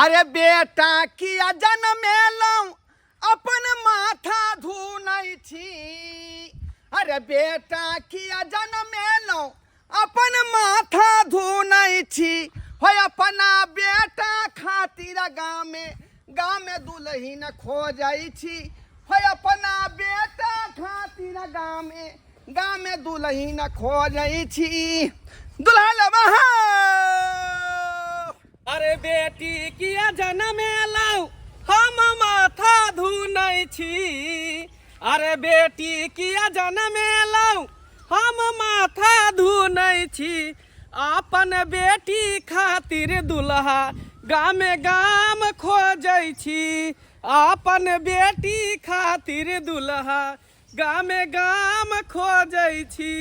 अरे बेटा किया जनमेलहुँ अपन माथा धुनै छी। अरे बेटा किया जनमेलहुँ अपन माथा धुनै छी। हो अपना बेटा खातिर गामे गामे दुलहिन खोजै छी। हो अपना बेटा खातिर गामे गामे दुलहिन खोजै छी। दुल्हा लेबा। अरे बेटी किया जनमेलहुँ हम माथा धुनै छी। अरे बेटी किया जनमेलहुँ हम माथा धुनै छी। अपन बेटी खातिर दुल्हा गामे गाम खोजै छी। अपन बेटी खातिर दुल्हा गामे गाम खोजै छी।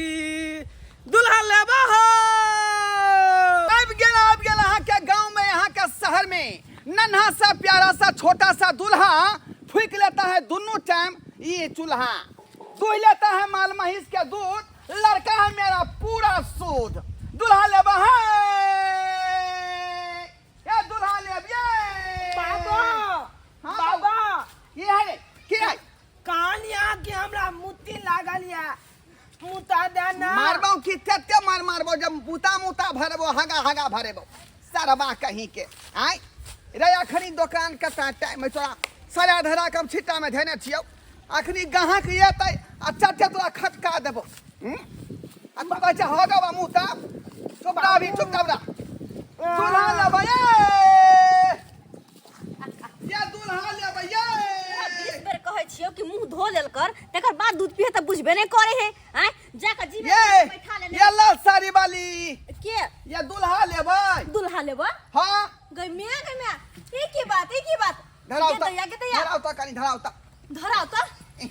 दुल्हा लेबा हो। आबि गेल, आबि गेल अहाँके गाँव में, अहाँके शहर में नन्हा सा प्यारा सा छोटा सा दुल्हा फूक लेता है दोनों टाइम ये चूल्हा, दूह लेता है माल महिष के दूध, लड़का है मेरा पूरा सूद। दुल्हा लेबा है, ये दुल्हा लेब ये। बाबा। हाँ, बाबा। ये है की है? कान या कि हमरा मुत्ती लागल या मुता दे ना। मारबो की तेते मार मारबो जब मुता मुता भरबो हगा हगा भरेबो सरबा कहीं के। आय रे अखनी दोकान के टाइम है तोरा सरा धरा के हम छिट्टा में धेने छियौ। अखनी गाहक एतै आ चटे तोरा खटका देबो। आ तू कहै छै हगब आ मुता। चुप रह अभी, चुप रह। दुल्हा लेबै ये। ये दुल्हा लेबै ये। 20 बेर कहै छियौ कि मुंह धो लेल कर तकर बाद दूध पीहे त बुझबे नहीं करे है। आय जाके जीवे ये बैठा लेने। ये लाल साड़ी वाली के ये दुल्हा लेबै। दुल्हा लेबै? हाँ। गई मियां, गई मियां। ई की बात, ई की बात? धराउ के त, दैया, के दैया? धराउ त, कनी धराउ त। धराउ त? ए,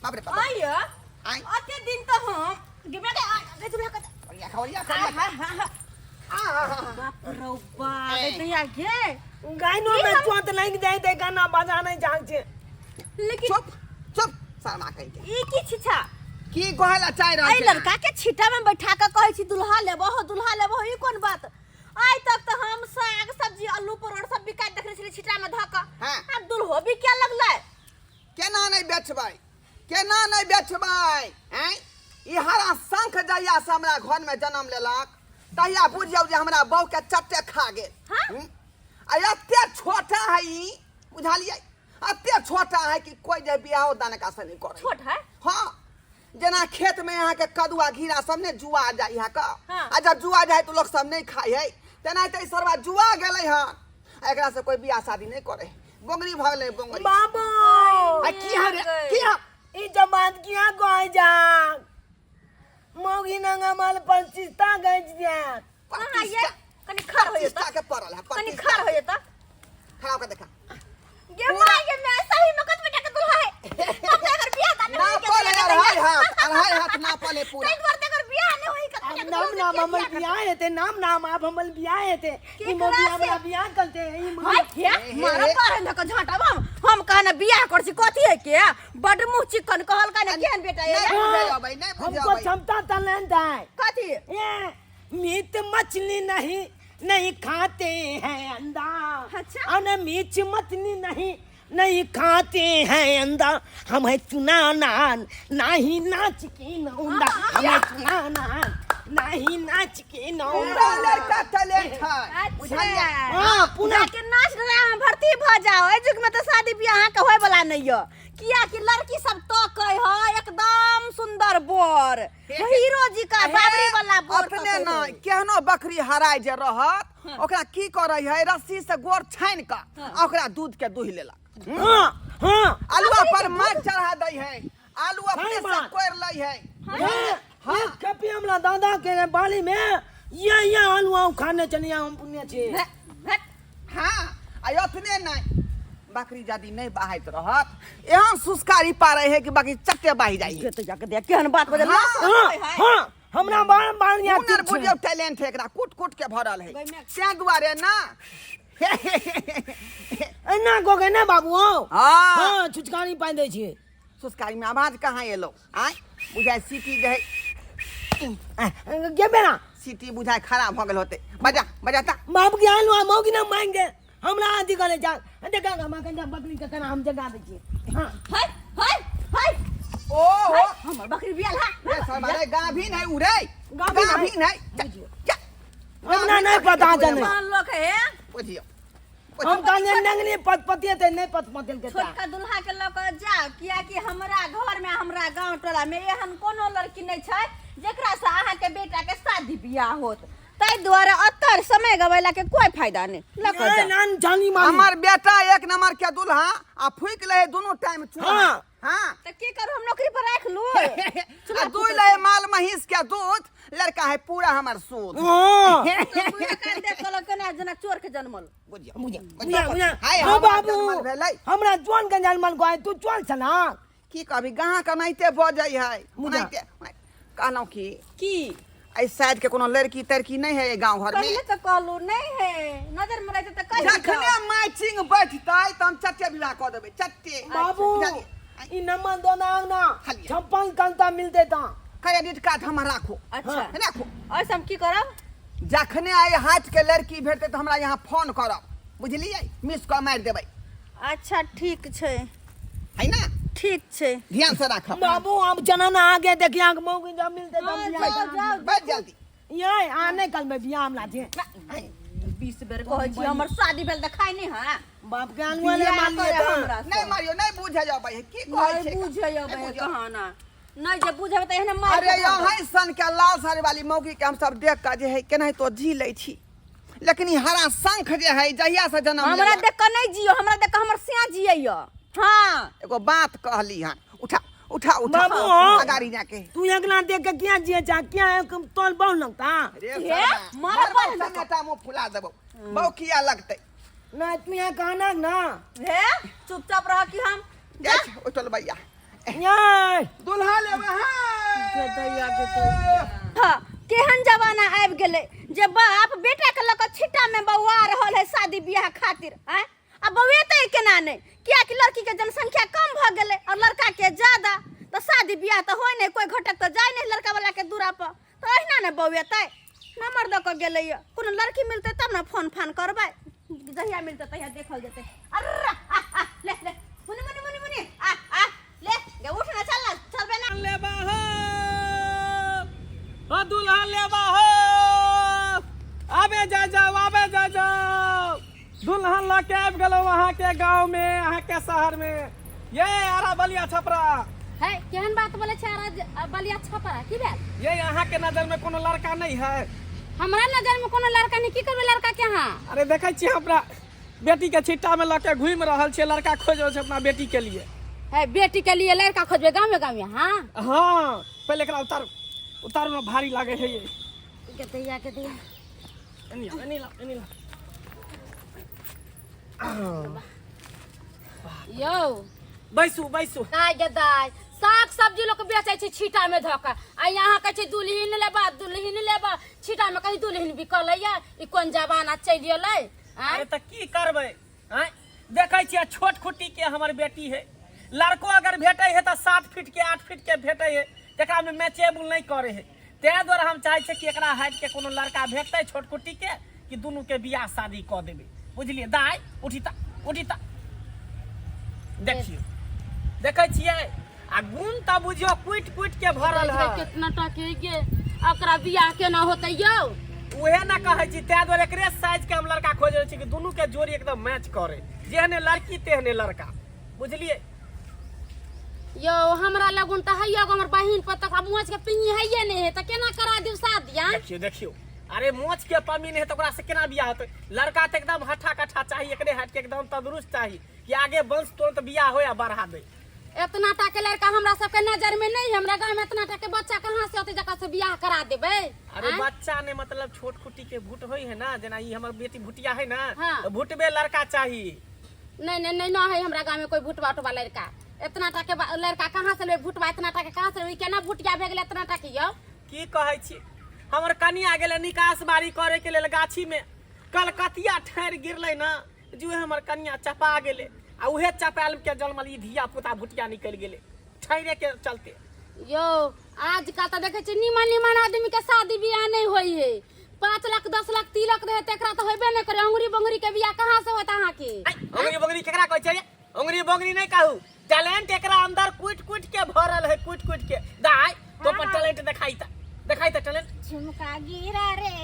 बाप रे बाप। आय। आय। अते दिन त हम गे मियां, गे, आय, गे दुल्हा के। ओरिया खा, ओरिया खा, ओरिया खा। हाँ, हाँ, हाँ। आ, हा, हा, हा। बाप रो बाप, गे दैया गे। गायनो में चोट लग जाय ते गाना बजा नहीं जाग छे। लेकिन चुप चुप शर्मा कहि के। ई की छिछा? की कहै ला चाहि रहल एहि छै? लड़का के छिटा में बैठा के कहै छी दुल्हा लेबो हो, दुल्हा लेबो हो, ई कोन बात? आइ तक त हम साग सब्जी आलू परोड़ सब बिकाइत देखने छली छिटा में धऽ कऽ। हाँ। आ दुल्हो बिके लगलै। केना नहि बेचबै, केना नहि बेचबै? आँय, ई हरा शंख जहिया से हमरा घर में जन्म लेलक तहिया बुझियौ जे हमरा बहू के चट्टे खा गेल। हाँ? आ एते छोटा है ई, बुझलियै? एते छोटा है कि कोई जे बियाहो दान का से नहीं करे। छोट है? हाँ, जेना खेत में यहाँ के कदुआ घिरा सब ने जुआ जाय है का। हाँ। आ जब जुआ जाय तो लोग सब नहीं खाय है, तेनाहिते ई सरवा जुआ गेलै हन। आ एकरा से कोई बियाह शादी नहीं करे, बोंगरी भऽ गेलै बोंगरी। बाबू। आ की है रे, की है? ई जमात किया गोय जा? मौगी नंगा माल पच्चीसता गज जा। कहाँ ये? कनी खड़ हो जेता। पच्चीसटा के पड़ल है, कनी पच्चीसटा। खड़ हो जेता। खड़ा होकर देखा। गे माय गे मैं सही में कत बेटा के दुल्हा है। हम तो अगर बियाह दान ना नहीं के पले दुल्हा अढ़ाई के हाथ, अढ़ाई हाथ ना पले पूरा। तै दुआरे अगर बियाह नहीं होई कत बेटा के नाम दुल्हा नाम के हमर बियाह बियाह हेते, नाम नाम आप हमर बियाह हेते। के ई मौगी करा से? हमरा बियाह करते, ई मौगी। हाय, हे, हे, मारा हे। पार धक झांटा हम। हम कहना बियाह कर छी कथी है के? बड मुंह चिकन कहल का ने केहन बेटा है? नहीं बुझे अबै, नहीं बुझे हमको अबै। क्षमता टैलेंट है। कथी? ये मीट मछली नहीं, नहीं खाते हैं अंडा। अच्छा। अन मीट मछली नहीं, नहीं खाते हैं अंडा। हमें चुना नान नहीं नाच के नौंदा। हमें चुना नान नहीं नाच के नौंदा। पूरा लड़का टैलेंट है। अच्छा। बुझलियै? हाँ, पूरा। जाके नाच रहा में भर्ती भ जाओ। एहि युग में तो शादी बियाह अहाँ के होय वाला नहीं है। किया कि लड़की सब तकै है एकदम सुंदर बर, हीरो जी का बाबरी वाला बर अपने तकै ना है। केहनो बकरी हराय जे रहत ओकरा की करै है, रस्सी से गोर छानि कऽ आ ओकरा दूध के दूहि लेलक। हाँ, हाँ। आलुआ पर माछ चढ़ा दै है, आलू अपने सही से बात। कोरि लै है। हाँ, हाँ। एक कपी हमरा दादा के बाली में ये आलू आउ खाने चलिया हम पुण्य छी। भेट, भेट। हाँ, आ अपने नहीं बकरी यदि नहीं बहाइत रहत एहन सुस्कारी पारे है कि बाकी चट्टे बहि जाइ है। के तो जाके देख केहन बात बजल। हाँ, हाँ, हाँ, हमरा बार बार यहाँ हुनर तीर छै। बुझियौ टैलेंट है एकरा कूट कूट के भरल है, गई मैं। तें दुआरे ना। एना गोगे ने बाबू हौ। हाँ। हाँ, छुचकारी पानि दै छी। सुस्कारी में आवाज कहाँ एलो? आय बुझाय सीटी दे। गे बेरा। सीटी बुझाय खराब भ गेल होते। बजा बजा ता। बाप के आलू आ मौगी ना मांगे। हमरा अथी करे जा देखा हमरा कनिटा बकरी के कना हम जगा दै छियै। हां हाय हाय हाय। ओ हो। हमर बकरी बियाल हा। रे सरवा गाभिन है उरे। गाभिन है। गाभिन है। बुझियो। जा। हमरा नहीं पता जाने। मान लोक है। बुझियो। हम कहलियै नंगनी पतपतिए ते नहीं पतपतिल के ता। छोटका दुल्हा के लऽ कऽ जाउ, कियाकि हमरा घर में हमरा गांव टोला में एहन कोनो लड़की नहीं छै जेकरा से अहाँ के बेटा के शादी बियाह होत, ताहि दुआरे अतर समय गवेला के कोई फायदा नहीं। लऽ कऽ नहीं, जाउ। नान जानी मानी। हमर बेटा एक नंबर के दुल्हा आ फूक ले दोनों टाइम चूल्हा। हाँ। हाँ। तऽ की करू, हम नौकरी पर राख लू? आ दूध ले माल महींस के दूध, लड़का है पूरा हमर सूद। हाँ। देख कऽ केना जेना चोर के जनमल। बुझियो। बुझियो, बुझियो, बुझियो। हाय, हाँ, हमर बाबू। जनमल भेलै। हमरा जोन के जनमल गोय, तू चल छना। की कहबी, गाहक एनाहिते बजै है। मुदा। ओनाहिते, ओनाहिते। कहलहुँ की? की? एहि साइड के कोनो लड़की तड़की नहीं है गांव घर में? पहिले तऽ कहलू नहीं है, नजर में रहते तऽ कहि जखने मैचिंग बैठतै तऽ हम चट्टे विवाह कऽ देबै, चट्टे। बाबू, बुझलियै? ई नंबर दो ना ना। खालिए। 56 कंता मिलते ता। क्रेडिट कार्ड हमर राखू। अच्छा। राखू। ऐसे हम की करब? जखने आइ हाथ के लड़की भेटतै तऽ हमरा यहाँ फोन करब, बुझलियै? मिस कॉल मारि देबै। अच्छा ठीक छै। है ना? ठीक छै। ध्यान से राखब। बाबू, अब जना आगे देखिए आंख मौगी जब मिलते तब हाँ, बियाह। जाओ, जाओ। बैठ जल्दी। ये आने कल में बियाह हम लाथे। 20 बेर कहै छी हमर शादी भेल तऽ खाइ नहि है। बाप के आनुआ ने बियाह मान लिया करे था। हमरा से। नहीं मारियो, नहीं बुझे जाओ भाई, की कहै नहीं छै? बुझे अबै नहीं है बुझे। कहाना। नहीं जे बुझेबै तऽ एहने मारि अरे के धऽ देब। यहाँ सन के लाल साड़ी वाली मौगी के हम सब देख के जे है केनाहितो जी लै छी, लेकिन ई हरा शंख जे है जहिया से जन्म हमरा लेलक। देख कऽ नहीं जियो, हमरा देख कऽ हमर सिया जियैया। हाँ। एगो बात कहली हन, उठा उठा उठा। बाबू, हाँ। अगाड़ी जाके। तू एकला देख के क्या जिए जा, क्या एक तोल बहु लगता? रे हे, सरवा, मार मार बड़ समेटा मुँह फुला देबो, बहु किया लगतै? ना तू यहाँ कहना ना। हे, चुपचाप रह कि हम जाइ छै, ओइ टोल भैया। ये। दुल्हा लेबै, हाँ। दैया के दैया। हाँ, केहन जमाना आबि गेलै जे बाप बेटा के लऽ कऽ छिट्टा में बौआ रहल है शादी बियाह खातिर, आँय? आ बौएतै केना नहि, कियाकि लड़की के जनसंख्या कम भऽ गेलै और लड़का के ज्यादा, तऽ शादी बियाह तऽ होइ नहि, कोइ घटक तऽ जाइ नहि लड़का वाला के दूरा पर, तऽ अहिना ने बौएतै। नंबर दऽ कऽ गेलै यऽ, कोनो लड़की मिलतै तब ने फोन फान करबै, जहिया मिलतै तहिया देखल जेतै। अर्र, आ, आ, ले, ले, मुनि, मुनि, मुनि, मुनि, आ, आ, ले, गे, उठ ना, चल ना, चलबे ना। लेबा हो, ओ दुल्हा लेबा हो, आबे जा जाओ, आबे जा जाओ, दुल्हन लऽ के आबि गेलहुँ अहाँके गाँव में, अहाँके शहर में। ये आरा बलिया छपरा। है, केहन बात बोले छै आरा बलिया छपरा? की भेल? ये अहाँके नजर में कोनो लड़का नहीं है? हमरा नजर में कोनो लड़का नहीं, की करबै लड़का के अहाँ? अरे देखै छियै अपना बेटी के छिट्टा में लऽ के घूमि रहल छियै, लड़का खोजि रहल छै अपना बेटी के लिए। है, बेटी के लिए लड़का खोजबै गाँवे गाँवे? हाँ। हाँ, पहिले एकरा उतारू, उतारू ने, भारी लागे है ये। के दैया के दैया। एनी लाओ, एनी लाओ, एनी लाओ। यौ। बैसू, बैसू। दाय गे दाय, साग सब्जी लोग बेचै छै छीटा में धऽ कऽ, आ यहाँ कहै छै दुल्हिन लेबा, दुल्हिन लेबा, छीटा में कहीं दुल्हिन बिकलैया? ई कोन जमाना चलि गेलै? आँय? अरे तऽ की करबै, आँय? देखै छियै छोट खुट्टी के हमर बेटी है, लड़को अगर भेटै है तऽ 7 फीट के 8 फीट के भेटै है, तकरा में मैचेबल नहीं करे है, ताहि दुआरे हम चाहै छियै कि एकरा हाइट के कोनो लड़का भेटतै छोट खुट्टी के कि दुनू के बियाह शादी कऽ देबै, बुझलियै? दाय उठी तऽ, उठी तऽ, देखियौ, देखै छियै आ गुण तऽ बुझियौ कुटि कुटि के भरल है। कितना टके गे, ओकरा बियाह केना होतै यौ? उहे ना कहै छी, ताहि दुआरे एकरे साइज के हम लड़का खोजि रहल छी कि दुनू के जोड़ी एकदम मैच करे, जेहने लड़की तेहने लड़का, बुझलियै? यौ हमरा लगुन तऽ हैया हमर बहिन पर तकरा मोच के पिन्नी हैये नहि है, तऽ केना करा दियौ शादी? आँय? देखियौ, देखियौ, अरे मोच के पमी नहि है तऽ ओकरा से केना बियाह होतै? लड़का तऽ एकदम हट्ठा कट्ठा चाही, एकरे हाइट के एकदम तंदुरुस्त चाही कि आगे वंश तुरंत बियाह होय आ बढ़ा दे। एतना टा के लड़का हमरा सबके नजर में नहीं है, हमरा गांव में एतना टा के बच्चा कहाँ से होतै जकरा से बियाह करा देबै? अरे आँय? बच्चा ने मतलब छोट खुट्टी के भूट होय है ना, जेना ई हमर बेटी भुटिया है ना, हाँ। तऽ भुटबे लड़का चाही। नहीं, नहीं, नहीं, ना है हमरा गांव में कोई भुटवा उटवा लड़का, एतना टा के लड़का कहाँ से लेबै? भुटवा एतना टा के कहाँ से लेबै? केना भुटिया भए गेलै एतना टा के यौ? की कहै छी, हमर कनिया गेलै निकास बाड़ी करे के लेल गाछी में, कलकतिया ठहर गिरलै ना, जुए हमर कनिया चपा गेलै आ उहे चपायल के जनमल ई धिया पुता भुटिया निकलि गेलै ठहरे के चलते। यौ आजकल तऽ देखै छियै नीमन नीमन आदमी के शादी बियाह नहीं होई है, 5 लाख 10 लाख तिलक रहे तेकरा तऽ होबे नहि करे अंगुरी बंगुरी के बियाह कहाँ से होत अहाँके अंगुरी बंगुरी केकरा कहै छै अंगुरी बंगुरी नहि कहू टैलेंट एकरा अंदर कुट कुट के भरल है कुट कुट के दाय तो अपन टैलेंट देखाई त देखाई त टैलेंट झुमका गिरा रे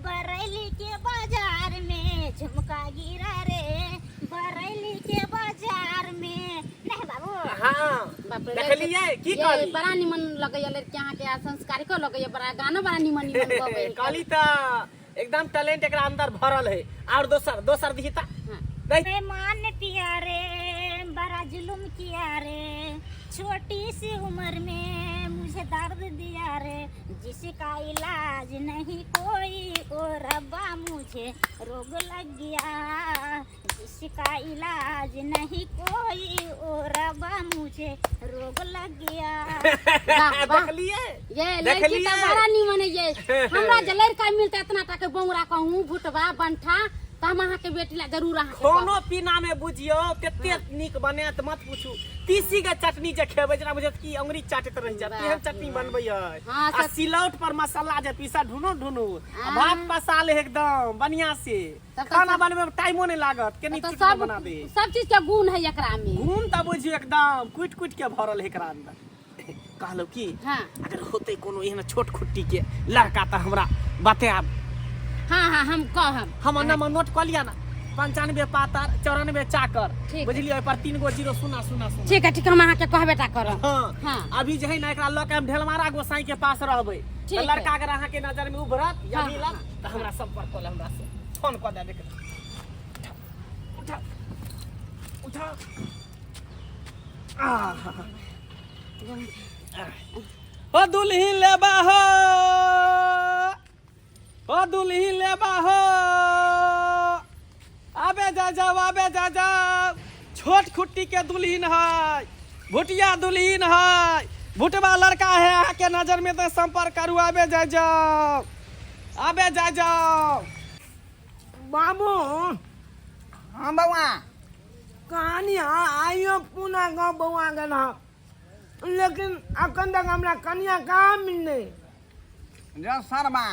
बरेली के बाजार में झुमका गिरा रे बरेली के बाजार में नहीं बाबू हां बाप रे देखलियै की ये कहली बड़ा निमन लगैया लड़की अहाँके आ संस्कारिको लगैया बड़ा गानो बड़ा निमन निमन गबै कहली त एकदम टैलेंट एकरा अंदर भरल है और दोसर दोसर दिही त हाँ। नहीं बेमान पिया रे बड़ा जुलुम किया रे छोटी सी उम्र में मुझे दर्द दिया रे जिसका इलाज नहीं कोई ओ रब्बा मुझे रोग लग गया जिसका इलाज नहीं कोई ओ रब्बा मुझे रोग लग गया वाह, वाह। देखलियै ये लड़की देखलियै? तऽ बड़ा निमन है ये हमरा जे लड़का मिलता इतना टा के बोंगरा कहूँ भुटबा बंठा तऽ हम अहाँके बेटी ला जरूर अहाँके कहब। खानो पीना में बुझियो कते नीक बनायत मत पूछू तीसी के चटनी जे खेबै जेना बुझत कि अंगुरी चाटैत रहि जायत बाप तेहन चटनी रे। बनबै है हाँ, आ सब- सिलौट पर मसाला जे पीसा ढूनो ढूनो आ हाँ। भात पसाल एकदम बढ़िया से तब तऽ खाना सब- बनबै में टाइमो नहीं लागत केनी तऽ चुटकी सब बना दे सब चीज के गुण है एकरा में घूम तऽ बुझियो एकदम कुटि कुटि के भरल है एकरा अंदर कहलहुँ की हाँ। अगर होते कोनो एहन छोट खुट्टी के लड़का तऽ हमरा बतायब हाँ हाँ हम कहब हम नंबर नोट कऽ लिअ ना 95 पातर 94 चाकर ठीक। बुझलियै ओहि पर 3 गो जीरो सुना सुना सुना ठीक है ठीक है हम अहाँके कहबे टा करब हाँ हाँ। अभी जे है ना एकरा लऽ के हम ढेलमारा गोसाई के पास रहबै ठीक तऽ है। लड़का अगर अहाँके नजर में उभरत या हाँ, मिलत हाँ, तऽ हमरा संपर्क कऽ लेब हमरा से फोन कऽ देब एक उठा उठा आह ओ दुल्ही लेबा हो ओ दुल्ही लेबा हो आबे जा जाओ आबे जा जाओ छोट खुट्टी के दुल्हन है भुटिया दुल्हन है भुटवा लड़का है अहाँके नजर में तो संपर्क करू आबे जा जाओ आबे जा जाओ बाबू हाँ बउआ कहानी हाँ आइयो पूना गाँव बौआ गेल हँ लेकिन अखन तक हमरा कनिया कहाँ मिललै जब सरबा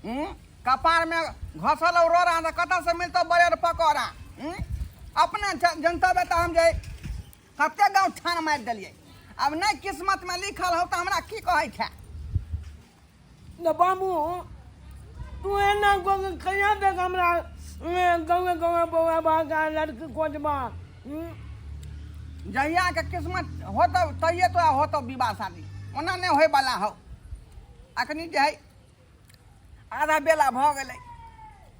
हूँ कपार में घसल और रोड़ा तऽ कतऽ से मिलतौ ब्रेड पकौड़ा हूँ अपने जनता बेटा हम जे कते गाँव ठान मारि देलियै आब नहि किस्मत में लिखल हो तऽ हमरा की कहै छै ने बाबू तू एना कऽ के कहिया तक हमरा गाँवे गाँवे बौआ बागा लड़की खोजबा हूँ? जहियाके किस्मत होतौ तहिये तोरा होतौ विवाह शादी ओना नहि होयवला हौ अखनी जे है आधा बेला भऽ गेलै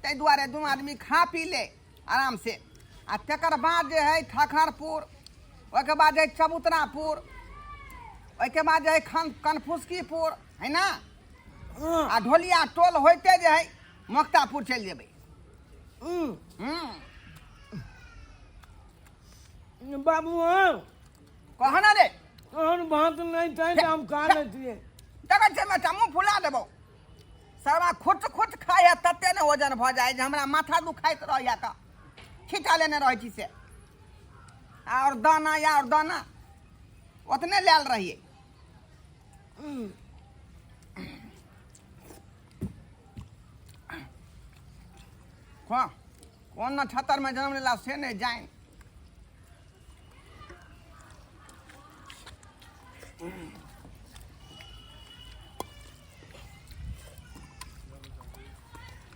ताहि दुआरे दुनू आदमी खा पी ले आरामसँ आ तकर बाद जे है ठखरपुर ओहिके बाद जे है चबूतरापुर ओहिके बाद जे है खन कनफुसकीपुर है ना आ ढोलिया टोल होइते जे है मोक्तापुर चलि जेबै हूँ बाबू हँ कह ना रे तोहर भात नहि छै तऽ हम खा लै छियै देखै छै बेटा मुँह फुला देबौ सरवा खुट खुट खाइ है तते ने वजन भऽ जाइ जे हमरा माथा दुखाइत रहैया तऽ छिटा लेने रहै छी से आओर दाना या आओर दाना ओतने लायल रहियै खो कोन नक्षत्रमे जन्म लेला से नहि जानि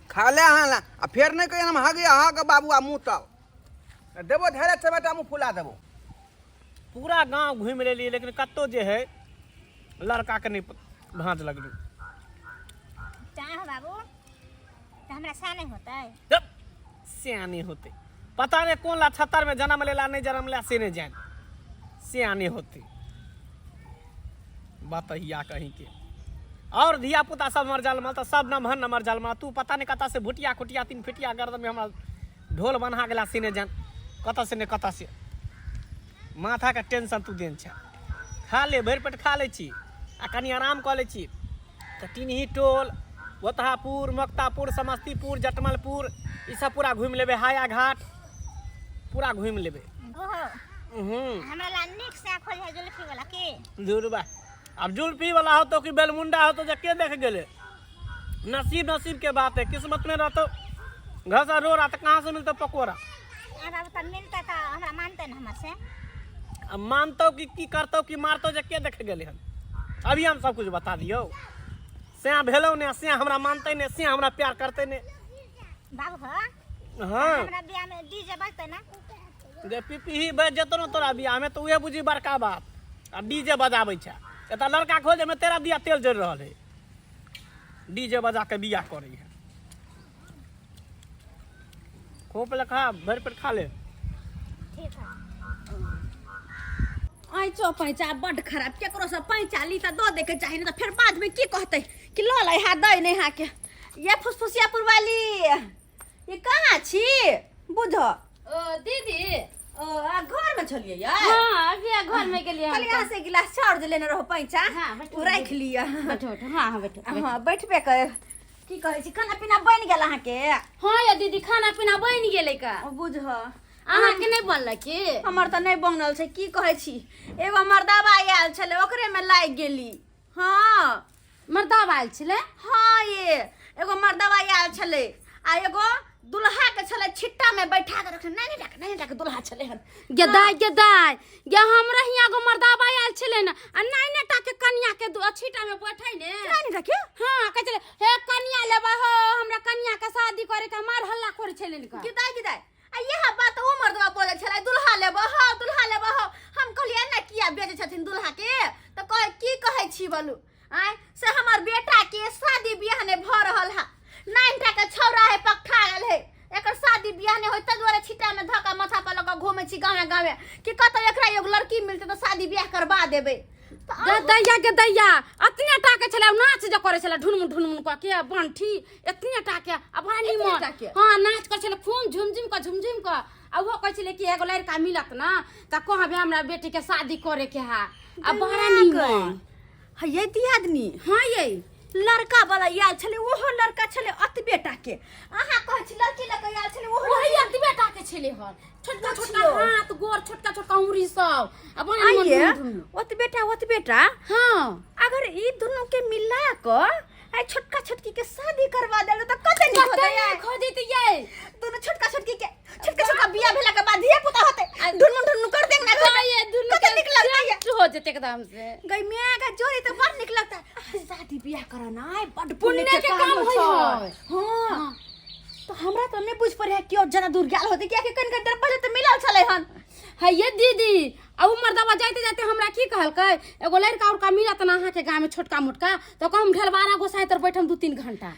खा ले अहाँ ला आ फेर नहि कहियै हम हगे अहाँके बाबू आ मुँह तब देबो धैर्य छै बेटा मुँह फुला देबो पूरा गांव घुमि लेलियै लेकिन कतौ जे है लड़का के नहि भाँज लगलै चाह बाबू तऽ हमरा सा नहि होतै तब सियानी होते पता नहीं कौन ला छतर में जन्म लेला नहीं जन्म लेला से नहीं जान सियानी होते बतैया कहीं के और धिया पुता सब मर जलमल तऽ सब नमहर नमहर जलमल तू पता नहीं कतऽ से भुटिया खुटिया तीन फिटिया गर्दन में हमरा ढोल बन्हा गेला से नहीं जान कतऽ से नहीं कतऽ से माथा के टेंशन तू देन छै खा ले भरि पेट खा लै छी आ कनि आराम कऽ लै छी तऽ टिनही टोल बोतहापुर मोक्तापुर समस्तीपुर जटमलपुर ई सब पूरा घुमि लेबै हाया घाट पूरा घुमि लेबै ओहो हूँ हमरा ला नीक से खोज है जुल्फी वाला के जुड़बा आब जुल्फी वाला होतो कि बेलमुंडा होतो जे के देख गेलै नसीब नसीब के बात है किस्मत में रहतो घर से रोड़ा तो कहाँ से मिलतो पकौड़ा अब अब तऽ मिलतै तऽ हमरा मानतै ने हमर से अब मानतो कि की करतो कि मारतो जे के देखे गेलै हन अभी हम सब कुछ बता दियौ से भेलौ ने से हमरा मानतै ने से हमरा प्यार करतै ने बाबू हो हाँ हमरा बियाह में डीजे बजतै ना जे पिपही बज जेतो ने तोरा बियाह में तो उहे बुझी बड़का बात आ डीजे बजाबै छै एतऽ लड़का खोजे में तेरा दिया तेल जरि रहल है डीजे बजा के बियाह करै है खूब पहले खा भरि पेट खा ले ठीक है ऐचो पैंचा बड्ड खराब केकरो से पैंचा ली तऽ दऽ दैके चाही नहि तऽ फेर बादमे की कहतै कि लऽ लै हा दै नहि हा के ये फुसफुसिया पुरवाली ये कहाँ छी बुझ ओ दीदी ओ आ घरमे छलियै यै हाँ अभी घर में गेलियै कहलियै अहाँ से गिलास चाउर जे लेने रहो पैंचा हाँ, बैठू, ओ राखि लिअ बैठो बैठो हाँ हाँ बैठो बैठो। हाँ बैठबे कर की कहै छी खाना पीना बनि गेल अहाँके हाँ या दीदी खाना पीना बनि गेलै का बुझ अहाँके नहि बनल की हमर तऽ नहि बनल छै की कहै छी एगो मर्दाबा आयल छलै ओकरेमे लागि गेली हाँ मर्दाबा आयल छलै हाँ ये एगो मर्दाबा आयल छलै आ एगो दुल्हा के छलै छिट्टा में बैठा के रखने नहीं नहीं नहीं नहीं दुल्हा छलै हन गे दाय गे दाय गे हमरा हियाँ एगो मर्दाबा आयल छलै ने आ नाइ ने टा के कनिया के छीटा में बैठै ने नहीं नहीं रखियो हाँ कहै छलै हे कनिया लेबै हो हमरा कनिया के शादी करे के मार हल्ला करै छलै ने गिदाय गिदाय आ इएह बात ओ मर्दबा बोलै छलै दुल्हा लेबो हो दुल्हा लेबो हो हम कहलियै एना किया बेचै छथिन दुल्हा के तऽ कहै की कहै छी बोलू आँय से हमर बेटा के शादी बियाह नहि भऽ रहल है नाइन टा के छौड़ा है पकठा गेल है एकर शादी बियाह नहि होय ताहि दुआरे छिट्टा में धऽ कऽ माथा पर लऽ कऽ घूमै छी गाँवे गाँवे कि कतौ एकरा एगो लड़की मिलतै तऽ शादी बियाह करबा देबै तऽ गे दैया गे दैया अतने टा के छलै नाच जे करै छलै ढुनमुन ढुनमुन कऽ के बंठी एतने टा के आ बड़ा एतने निमन टा के? हाँ नाच करै छलै खूब झुमझुम कऽ झुमझुम कऽ आ ओहो कहै छलै कि एगो लड़का मिलत ना तऽ कहबै हमरा बेटी के शादी करे के है आ बड़ा निमन है ये दियादनी हाँ ये लड़का वाला आयल छलै ओहो लड़का छलै अतबे टा के अहाँ कहै छी लड़की लऽ कऽ आयल छलै ओहो वही अतबे टा के छलै हन छोटका छोटका देखियौ। हाथ गोर छोटका छोटका उंगरी सब आ बड़ा निमन आइए ढुन ढुन। ओतबे टा ओतबे टा हाँ अगर ई दुनू के मिला कऽ आ छोटका छोटकी के शादी करवा देल तऽ कते नीक कते होतै नीक हो जैतै यै दुनू छोटका छोटकी के छोटका छोटका बियाह भेला के बाद धिया पुता होतै ढुनमुन ढुनमुन कर देंगे ना हाँ, ये दुनू कते के नीक लगतै ये सेट हो जेतै एकदम से गई मियाँ का जोड़ी तो बड़ नीक लगता है शादी बियाह करना है बड़ पुण्य के काम होइ होइ छै हाँ तो हमरा तो नहीं बुझ पड़े है कि और ज्यादा दूर गेल होते कियाकि कनिक देर पहिले तऽ मिलल छलै हन है ये दीदी आ उ मर्दवा जाते जाते हमरा की कहलकै एगो लड़का उड़का मिलत ना अहाँके गाँव में छोटका मोटका तऽ कहम ढेलवारा गोसाई तर बैठम 2-3 घंटा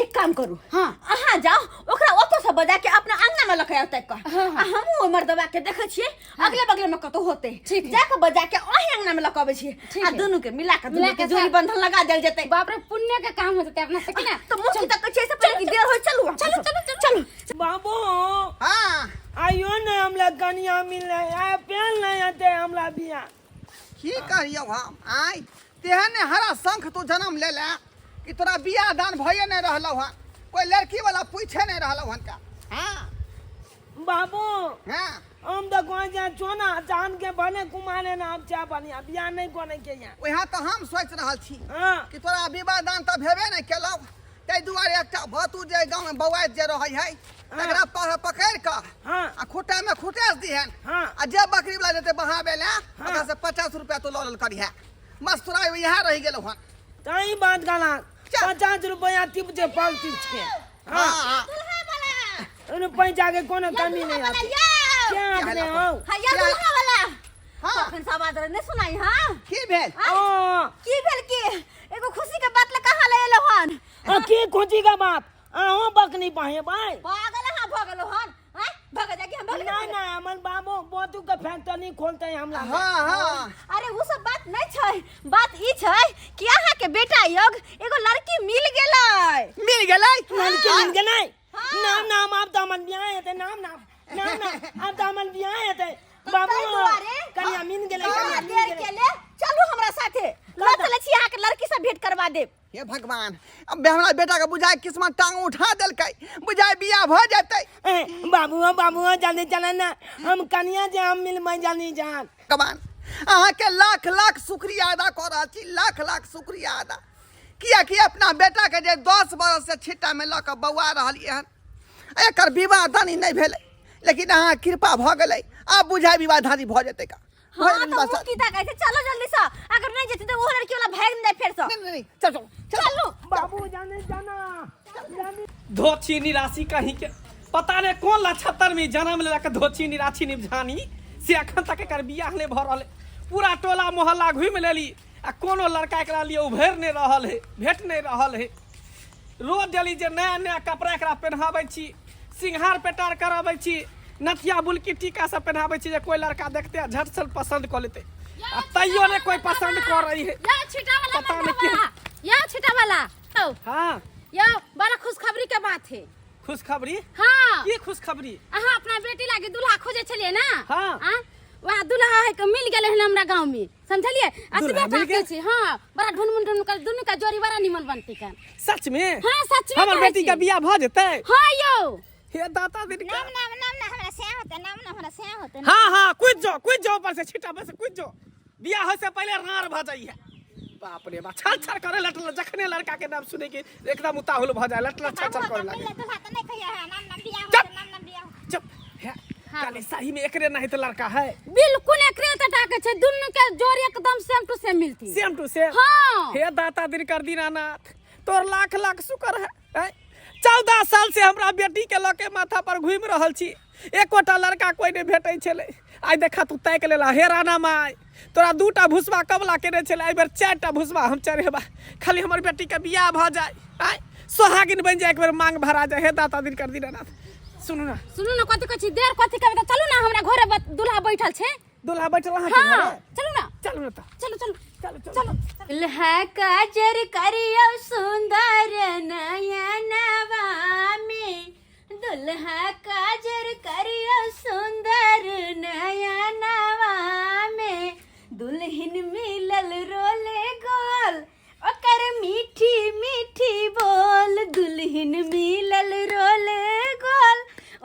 एक काम करू हाँ। अहाँ जाओ ओकरा ओतऽ से बजा के अपना अंगना में लऽ के आउ तक हाँ, हाँ। आ हमहूँ ओहि मर्दवा के देखै छियै अगले बगले में कतौ होतै ठीक है। जा के बजा के अहीं अंगना में लऽ के अबै छियै ठीक आ है। दुनू के मिला के दुनू मिला के के जोड़ी साथ- बंधन लगा देल जेतै बाप रे पुण्य के काम हो जेतै अपना से कि ना तऽ मुँह की तक छै से पहिले कि देर होय चलू अहाँ चलू, सब। चलू, चलू बाबू हाँ आइयो ने हमरा कनिया मिलले आय पेन नहीं आते हमरा बिया की कहियौ हम आय तेहन हरा शंख तू जन्म ले ले कि तोरा बियाह दान भइए नहीं रहलौ हन कोई लड़की वाला पूछे नहीं रहलौ हन का हाँ बाबू हाँ हम तो कह जा चोना जान के बने कुमारे ना अब चा बनिया बिया नहीं करे के यहाँ वएह तऽ हम सोचि रहल छी हाँ कि तोरा विवाह दान तऽ भेबे नहि केलौ ताहि दुआरे एकटा भतू जे गाँवमे बौआइत जे रहै है तकरा पकड़ि कऽ हाँ आ खुट्टामे खुटेस दिहन हाँ। आ जे बकरी वाला जेतै बहाबै लए हाँ। ओकरा से 50 रुपया तो लऽ लेल करिहे बस तोरा इएह रहि गेलौ हन तही बात गला चल। 50 रुपया टिप जे पालती छे हाँ हाँ दुल्हा वाला ओने पैसा के कोनो कमी नहीं वाला आती या क्या आदमी हो हैया दुल्हा वाला हाँ तखन से आवाज नहीं सुनाई हाँ की भेल ओ की भेल की एगो खुशी के बात ल कहाँ ले एलो हन आ की खुशी का बात अहो बकनी पाहे भाई पागल अहाँ भऽ गेलो हन आँय भग जाके हम भग ना ना हमर बाबू बोतू के फैक्ट्री खोलते हैं हमरा हाँ हाँ अरे वो सब बात नहीं छै बात ई छै कि अहाँ के बेटा योग एगो लड़की मिल गेलै मिल गेलै लड़की मिल गेलै हाँ। नाम नाम आप तो हमर बियाह हेतै नाम नाम नाम नाम आप तो हमर बियाह हेतै बाबू ताहि दुआरे कनिया मिल गेलै कहाँ कनिया मिल देर गेलै के ले चलू हमरा साथे लऽ चलै छी अहाँ के लड़की से भेंट करवा देब हे भगवान अब हमरा बेटा के बुझाय किस्मत टांग उठा देलकै बुझाय बियाह भऽ जेतै ए, बाबू बाबू जल्दी चले ना हम कनिया जे हम मिल मैं जल्दी जान भगवान अहाँके लाख लाख शुक्रिया अदा कऽ रहल छी लाख लाख शुक्रिया अदा कियाकि अपना बेटाके जे 10 बरससँ छिट्टामे लऽ कऽ बौआ रहलियै हन, एकर विवाह दानी नहि भेलै, लेकिन अहाँ कृपा भऽ गेलै, आब बुझाइ विवाह दानी भऽ जेतै का। हाँ तो मुँह की ताकै छै, चलो जल्दी से, अगर नहीं जेती तो वो लड़की वाला भाग नहीं फेर से। नहीं नहीं नहीं, चल चल चलो। बाबू जाने जाना जाने। धोछी निराशी कहीं के पता नहीं कौन लछत्तर में जन्म लेलक धोछी निराशी निभानी से अखन तक एकर बियाह नहीं भऽ रहल है। पूरा टोला मोहल्ला घूमि लेली आ कोनो लड़का एकरा लिए उभरि नहीं रहल है, भेट नहीं रहल है। रोज डेली जे नया नया कपड़ा एकरा पहनाबै छी, सिंघार पेटार कराबै छी, नथिया बुलकी टीका सब पहनाबै छी जे कोई लड़का देखते आ झट सन पसंद कऽ लेतै, आ तैयो ने कोई पसंद कर रही है। या छिटा वाला पता नहीं क्यों। या छिटा वाला। औ, हाँ यो बड़ा खुशखबरी के बात है। खुशखबरी? हाँ। की खुशखबरी? अहाँ अपना बेटी लागी दूल्हा खोजे छलिए ना? हाँ। आ? वहाँ दूल्हा है के मिल गेले हन हमरा गांव में, समझलिए? दूल्हा अतबे मिल टाके गेल? छै। हाँ, बड़ा ढूंढ ढूंढ कर दुनू का जोड़ी बड़ा निमन बनती का। सच में? हाँ, सच में हमर कहै बेटी छी। के बियाह भ जेतै? हाँ यो। हे दाता दिन का। नाम नाम नाम ना हमरा से होते, नाम ना हमरा से होते। हाँ हाँ, कूद जाओ, कूद जाओ ऊपर से, छिटा पर से कूद जाओ। बियाह होय से पहले रार भ जाइए। बाप रे बाप, छल छल करे लटल, जखने लड़का के नाम सुने के एकदम उताहुल भ जाए, लटल छल छल करे लागे। दूल्हा तो नहीं कहिया है, नाम नाम बियाह चुप। होते, नाम नाम बियाह होते। चुप। हे, काले सही में एकरे नहीं तो लड़का है। बिल्कुल एकरे तो टाके छै, दुनू के जोड़ी एकदम सेम टू सेम मिलती। सेम टू सेम। हाँ। हे दाता दिन कर दीनानाथ, तोर लाख लाख शुक्र है। हैं? 14 साल से हमरा बेटी के लके माथा पर घूमि रहल छी, एकोटा लड़का कोई नहीं भेटै छलै। आइ देखा तू ताकि लेला। हे राणा माय, तोरा 2टा भुसबा कबला केने छलै, एहि बेर 4टा भुसबा हम चढ़ेबा, खाली हमर बेटी के बियाह भऽ जाय, आइ सोहागिन बनि जाय, एक बेर मांग भरा जाय। हे दाता दिन कर दीनानाथ। सुनू ना, सुनू ना, कथी कहै छी, देर कथी करबै, तऽ चलू ना, हमरा घरे दूल्हा बैठल छै। दूल्हा बैठल अहाँ के हाँ, घरे? चलू ना। चलू ना तऽ। चलू, चलू। चलू, चलू। चलू। दुल्हा काजर करियो सुंदर नयनवा में, दुल्हा काजर करियो सुंदर नयनवा में, दुल्हन मिलल रोले गोल ओकर मीठी मीठी बोल, दुल्हन मिलल रोले गोल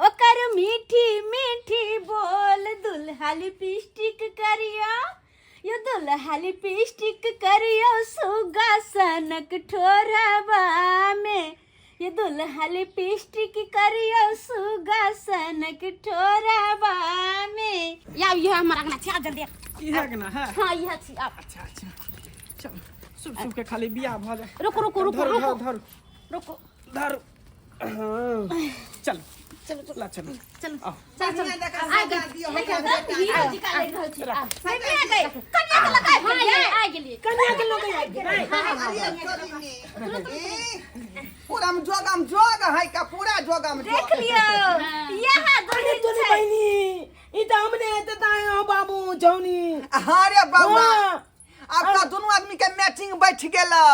ओकर मीठी मीठी बोल, दुल्हा लिपस्टिक करियो यो दुल्हा लिपस्टिक करियो सुगा सनक ठोरबा में, ये दुल्हा लिपस्टिक करियो सुगा सनक ठोरबा में। या यह हमर अंगना छी, आ जल्दी। इहे अंगना है? हाँ, इहे छी, आ। अच्छा अच्छा, चल सुब सुब के खाली बियाह भ जाए। रुको रुको रुको, धरू, रुको। धरू, रुको। धरू। हाँ, चल। चलो, चलो। ला, चलो। चलो। आओ। चल, चल। आ आ गेल। गेल। हीरो जी का लागि रहल छी। आ। कन्या गई, कन्या के लगाय हाँ, ये आ गेलिए। कन्या के लोग आबि गेलै। पूरा में जोगम जोग है का, पूरा जोगम जोग। देख लियो, यहाँ अरे दुल्हन तोरी छै। बहिनी, ई तऽ हमने हेतै ताहि हो बाबू छौनी। हाँ रे बउआ, हाँ। आपका दोनों आदमी के मैचिंग बैठ गेलौ।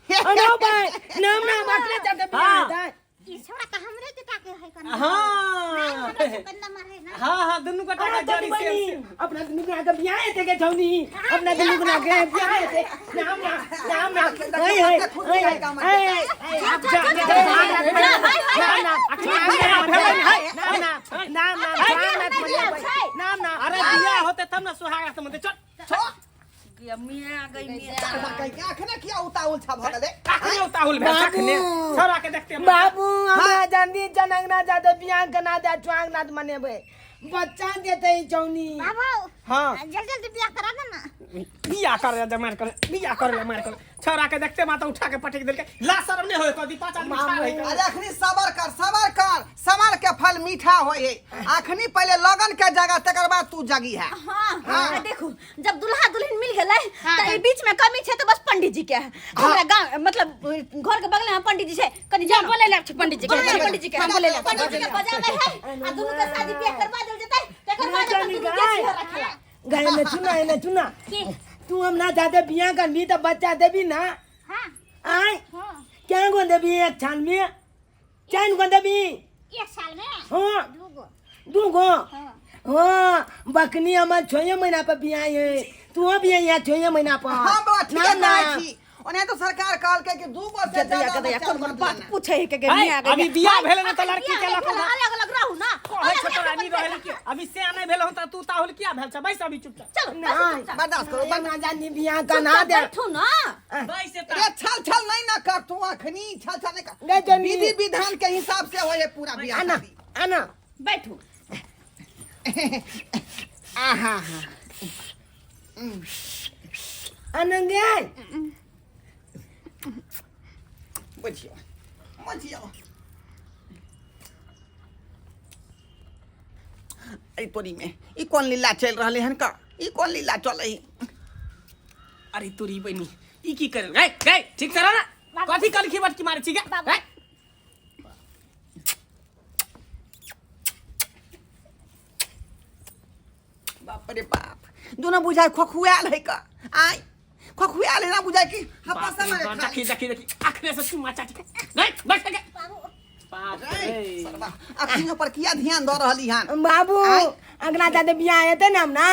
अरे भाई, नाम नाम अकले जाते बियाह हेतै। ई छोड़ा का हमरे के टाके है कन्या। हाँ। हमरा से कन्या मारे ना। हाँ, हाँ, दुनू गोटा अरे के तोरी जोड़ी बहिनी, सेम सेम। अपना दुनू गोटा के बियाह हेतै के छौनी, अपना दुनू गोटा के बियाह हेतै। नाम नाम, नाम नाम। ओए, ओए, ओए, ओए, ओए, जा, जा, जा, नाम नाम, नाम नाम, नाम नाम, नाम नाम। अरे बियाह होते तब ना सुहाग रात मनते। चल। छो। मिया गई मिया। अखने किया उताहुल छा भऽ गेलै? अखने उताहुल भेल, बाबू। अखने। छोरा के देखते हैं। बाबू, हमरा जल्दी जनंगना जाते बियाह के ना दे चुआंग ना मनेबै, बच्चा देतै चौनी। बाबू। हाँ। जल्दी जल्दी बियाह करा दे ना। बियाह कर दे, मार कर, बियाह कर ले, मार कर। छोरा के देखते माता उठा के पटक देलकै। ला शरम नहीं होय कदी 5 आदमी खा रहे। अरे अखनी सबर कर, सबर कर, सबर के फल मीठा होय है। अखनी पहले लगन के जगह, तकर बाद तू जगी है। हाँ, हाँ, देखो जब दुल्हा दुल्हन मिल गेलै त ई बीच में कमी छै त बस पंडित जी के है। हमरा गांव मतलब घर के बगल में पंडित जी छै, कनी जा जाओ बोले ले छै पंडित जी के। बोले पंडित जी के, हम बोले ले। पंडित जी के बजाबै है आ दुनू के शादी बियाह करवा देल जेतै, तकर बाद अपन दुनू के छिहर रखला। गाय ने चुना है ने चुना। तू हम ना जाते बियाह करबी त बच्चा देबी ना? हाँ। आय? हाँ। क्या गो देबी एक साल में? चार गो देबी? एक साल में? हाँ। दू गो। दू गो? हाँ। हाँ, बकनी हमार 6 महीना पर बियाह है, तू भी यहाँ 6 महीना पर। हाँ बाबा, ठीक ना, है, ना। कहै छी। ओना तो सरकार कहलकै कि 2 गो से गदैया ज्यादा गदैया बच्चा कोन कोन मत बात लेना। पूछे है के गे है, मिया गे अभी बियाह भेलै ने तऽ लड़की के लऽ कऽ अलग अलग रहू ना कहै छौ तोरा नहीं रहल कि अभी से नहीं भेल हन त तू ताहुल किया भेल छ बैस अभी चुपचाप चलो नहीं। बर्दाश्त करो ना जानी बियाह का ना दे बैठू ना बैस अरे छल छल नहीं ना कर तू अखनी छल छल नहीं कर नहीं जानी। विधि विधान के हिसाब से होए पूरा बियाह आना शादी। आना बैठू आहा हा आनंद बुझियो बुझियो अरे तोरी में ई कोन लीला चल रहले हन का ई कोन लीला चलै अरे तोरी बहिनी ई की करल गए गए ठीक से रह ना कथी कलखी बटकी मारे छी गे गए बाप रे बाप दोनों बुझाय खोखुआल है का आय खोखुआल है ना बुझाय कि हपा बाप रे समय बाप, देखी देखी देखी अखने से चुम्मा चाटी गए बैठ गे बाप रे सरवा अखियों पर किया ध्यान दऽ रहली हन बाबू आय। अगला जादे बियाह हेतै ने हम ना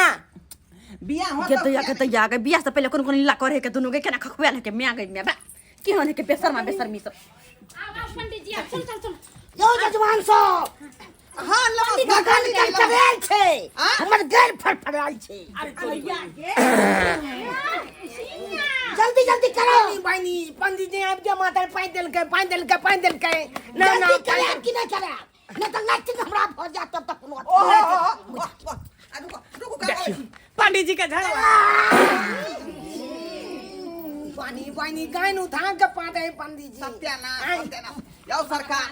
बियाह हो गदैया गदैया गे बियाह से पहले कोन कोन लीला करे के दुनू गे केना खखुआल है के मिया गे मिया बा की होने के बेशर्मा बेशर्मी सब आब आब पंडित जी आब चल चल चल यौ जजमान सब हां नमस्कार गगन गड़गड़ायल छै आँ? हमर गैर फड़फड़ायल छै अरे तोरी बहिनी जल्दी जल्दी करो बहिनी पंडित जी आबि के माथा पानि देलकै पानि देलकै पानि देलकै ना ना करायब कि नहि करायब नहि तऽ लैट्रिन हमरा भऽ जायत तब तक कोनो ओहो वाह वाह आ रुको रुको का देखियौ पंडित जी के झगड़ा पानी पानी गायन उठा के पाते हैं पंडित जी सत्यानाश सत्यानाश यौ सरकार